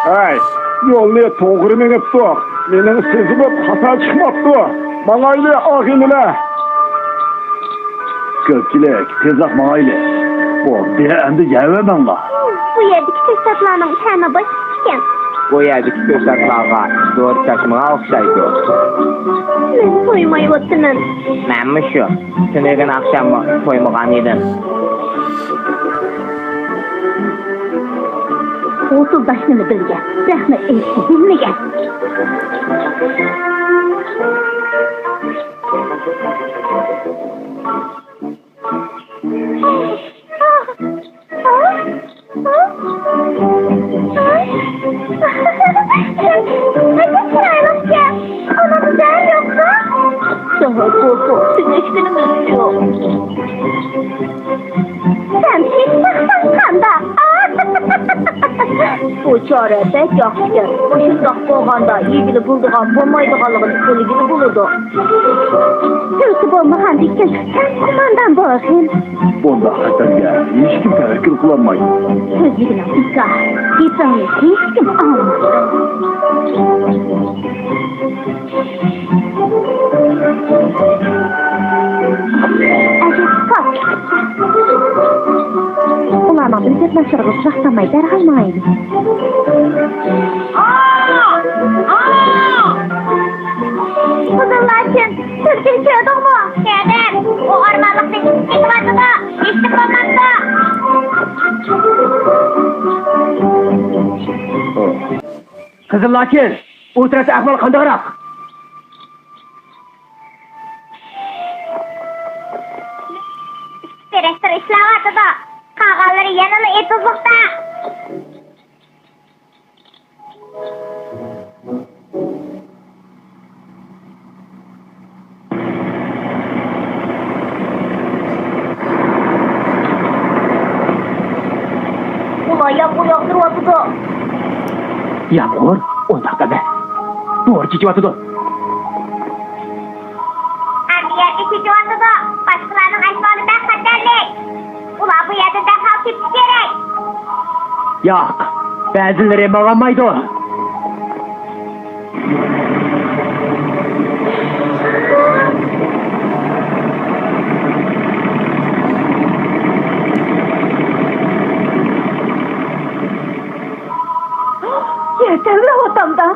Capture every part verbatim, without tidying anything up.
ھەي، يولنى توغرا مېڭىپتۇق. مېنىڭ سېزىمىم خاتا چىقماپتۇ. ماڭايلى، ئاغىنىلەر. كۆپچىلىك، تېزراق ماڭايلى. بولدى، ئەمدى يەۋەرمەڭلار. بۇ يەردىكى كۆكتاتلارنىڭ تەمى باشقىچە ئىكەن. بۇ يەردىكى كۆكتاتلارغا دورا چاچمىغان ئوخشايدۇ. مەن تويمايۋاتىمەن. مەنمۇ شۇ. تۈنۈگۈن ئاخشاممۇ تويمىغان ئىدىم. غۇسۇلداشنىمۇ بىلگەن، رەھمەت ئېيتىشنى بىلمىگەن. سەن ھېچ باقساڭ قانداق؟ بۇ چارە بەك ياخشىكەن. مۇشۇنداق بولغاندا يېگىلى بولىدىغان بولمايدىغانلىقىنى بىلگىلى بولىدۇ. تۈلكە بولمىغاندىكىن سەن قوماندان بولغىن. بۇنداق خەتەرگە ھېچكىم تەۋەككۈل قىلالمايدۇ. سۆزلىگىنىڭ بىكار، گېپىڭنى ھېچكىم ئاڭلىمايدۇ. ئەجەب پاك. ئۇلارنىڭ بىر گەپ ناشىرىغا ئۇچراقسانماي دەرھال ماڭايلى. قىزىللارچىن، تۈلكىنى كۆردۈڭمۇ؟ كۆردۈم. ئۇ ئورمانلىقتىن چىقىپ كېتىۋاتىدۇ. ھېچنېمە بولماپتۇ. قىزىللارچىن، ئۇ تەرەپتە ئەھۋال قانداقراق؟ ئىككى تىراكتور ئىشلەۋاتىدۇ. قالغانلىرى يەنىلا ئېتىزلىقتا. ئۇلار يامغۇر ياغدۇرۇۋاتىدۇ. يامغۇر؟ ئۇنداق ئەمەس. دورا چېچىۋاتىدۇ. ئەمدى يەردە چېچىۋاتىدۇ. باشقىلارنىڭ ئەھۋالى بەك خەتەرلىك. ئۇلار بۇ يەردىن دەرھال كېتىشى كېرەك. ياق، بەزىلىرى ماڭالمايدۇ. يەر تەۋرەۋاتامدا.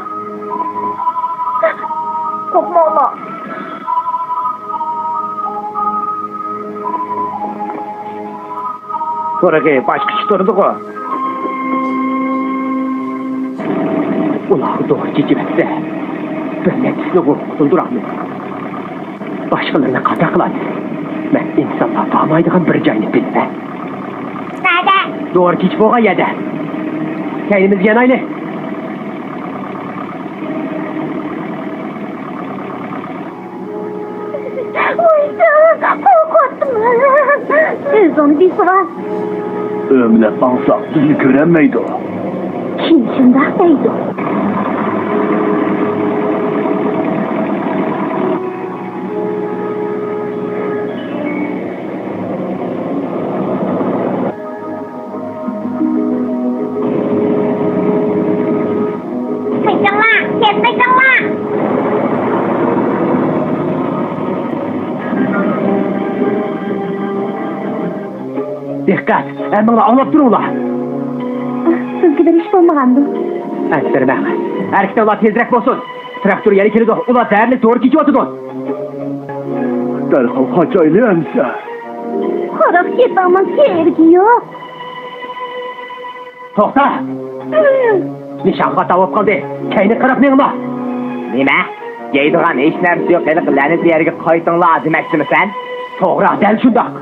قورقماڭلار. پۇرىقى باشقىچە تۇرىدىغۇ. ئۇلارغا دورا چېچىۋەتسە، بىر نەچچىسىنى قۇتۇلدۇرامدۇ؟ باشقىلىرىنى قانداق قىلاي؟ مەن ئىنسانلار بارمايدىغان بىر جاينى بىلىمەن. نەدە؟ دورا چېچىپ بولغان يەردە. كەينىمىزگە يانايلى. ۋايجان، قورقۇۋاتىمەن. ئۆزۈڭنى بېسىۋال. ئۆمىلەپ ماڭساق بىزنى كۆرەلمەيدۇ. كىم شۇنداق دەيدۇ؟ قېچىڭلار، تېز قېچىڭلار! دىققەت! ھەممىڭلار ئاڭلاپ تۇرۇڭلار! سىزگە بىر ئىش بولمىغاندۇ؟ ئەنسىرىمەڭ! ھەرىكىتىڭلار تېزرەك بولسۇن! تىراكتور يەنە كېلىدۇ، ئۇلار دەررىلىك دورا چېچىۋاتىدۇ. دەرھال قاچايلى ئەمىسە. قاراپ كېتىڭمۇ كېرىكى يوق. توختا! نىشانغا تاۋاپ قالدى. كەينىگە قاراپ مېڭىڭلار. نېمە؟ يەيدىغان ھېچ نەرسە يوق ھېلىقى لەنىتلىك يەرگە قايتىڭلار دېمەكچىمىسەن؟ توغرا، دەل شۇنداق.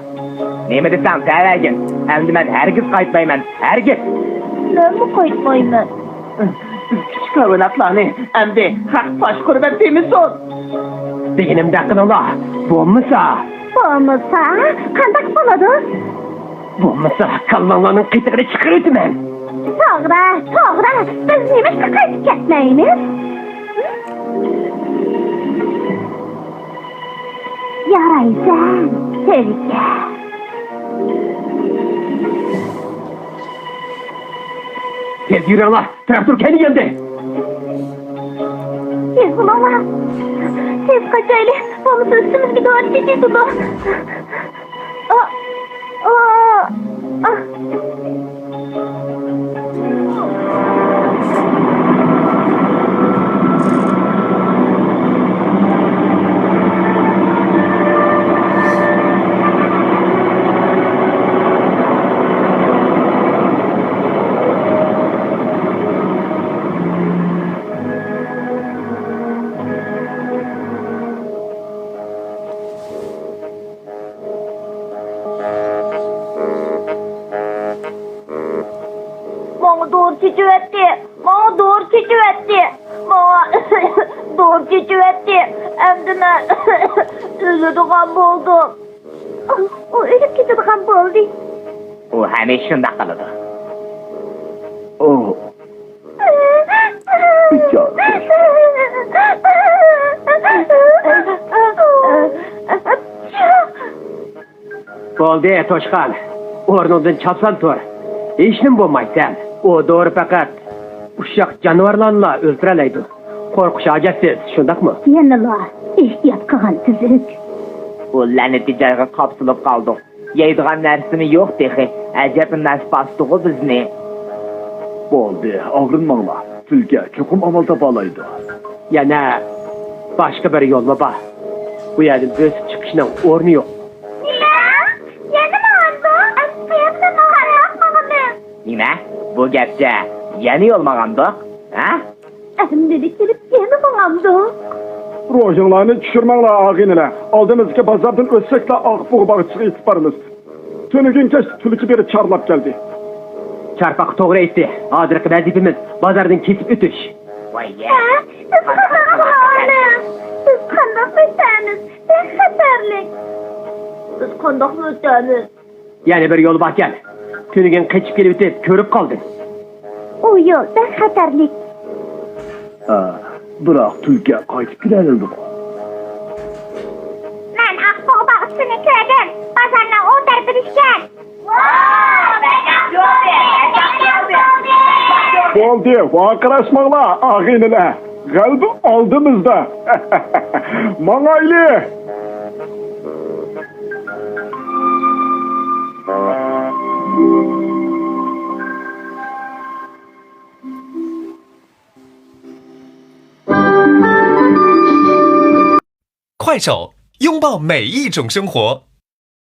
نېمە دېسەڭ دەۋەرگىن. ئەمدى مەن ھەرگىز قايتمايمەن. ھەرگىز! مەنمۇ قايتمايمەن. بىز كىچىك ھايۋاناتلارنى ئەمدى ھەق باشقۇرۇۋەت دېمىسۇن. دېگىنىمدەك قىلىڭلار، بولمىسا. بولمىسا قانداق بولىدۇ؟ بولمىسا كاللاڭلارنىڭ قېتىقىنى چىقىرىۋېتىمەن. توغرا، توغرا، بىز نېمىشقا قايتىپ كەتمەيمىز؟ يارايسەن، تۈلكە. تېز يۈرۈڭلار، تىراكتور كەينىگە ياندى. تېز بولۇڭلار. تېز قاچايلى، بولمىسا ئۈستىمىزگە دورا چېچىۋېتىدۇ. ئا، ئا، ئا. ماڭا دورا چېچىۋەتتى، ماڭا دورا چېچىۋەتتى، ماڭا دورا چېچىۋەتتى. ئەمدى مەن ئۆلىدىغان بولدۇم. ئۇ ئۆلۈپ كېتىدىغان بولدى. ئۇ ھەمىشە شۇنداق قىلىدۇ. ئۇ بىچارە. بولدى، توشقان. ئورنۇڭدىن چاپسان تۇر. ھېچنېمە بولمايسەن. ئۇ دورا پەقەت ئۇششاق جانىۋارلارنىلا ئۆلتۈرەلەيدۇ. قورقۇش ھاجەتسىز، شۇنداقمۇ؟ يەنىلا ئېھتىيات قىلغان تۈزۈك. ئۇ لەنىتى جايغا قاپسىلىپ قالدۇق. يەيدىغان نەرسىمۇ يوق تېخى. ئەجەب نەس باستىغۇ بىزنى. بولدى، ئاغرىنماڭلار. تۈلكە چوقۇم ئامال تاپالايدۇ. يەنە باشقا بىر يولمۇ بار؟ بۇ يەردىن بۆسۈپ چىقىشنىڭ ئورنى يوق. نېمە؟ يەنە ماڭامدۇ؟ ئەمدى قاياقتىن ماڭامدۇ؟ نېمە؟ بۇ گەپچە يەنە يول ماڭامدۇق؟ ھە؟ ئەمدىلا كېلىپ يەنە ماڭامدۇق؟ روھىڭلارنى چۈشۈرمەڭلار، ئاغىنىلەر. ئالدىمىزدىكى بازاردىن ئۆتسەكلا، ئاق بۇغا باغچىسىغا يېتىپ بارىمىز. تۈنۈگۈن كەچتە تۈلكە بېرىپ چارلاپ كەلدى. چارپاق توغرا ئېيتتى. ھازىرقى ۋەزىپىمىز بازاردىن كېسىپ ئۆتۈش. ۋاي يە. ھە؟ بىز قانداق قىلارمىز؟ بىز قانداقمۇ ئۆتەرمىز؟ بەك خەتەرلىك. بىز قانداقمۇ ئۆتەرمىز؟ يەنە بىر يول باركەن. تۈنۈگۈن قېچىپ كېلىۋېتىپ كۆرۈپ قالدىم. ئۇ يول بەك خەتەرلىك. ھە، بىراق تۈلكە قايتىپ كېلەلەيدىغۇ؟ مەن ئاق بۇغا باغچىسىنى كۆردۈم. بازارنىڭ ئۇ تەرىپىدە ئىكەن. بولدى، ۋارقىراشماڭلار، ئاغىنىلەر. غەلىبە ئالدىمىزدا. ماڭايلى! Kuaishou, 拥抱每一种生活。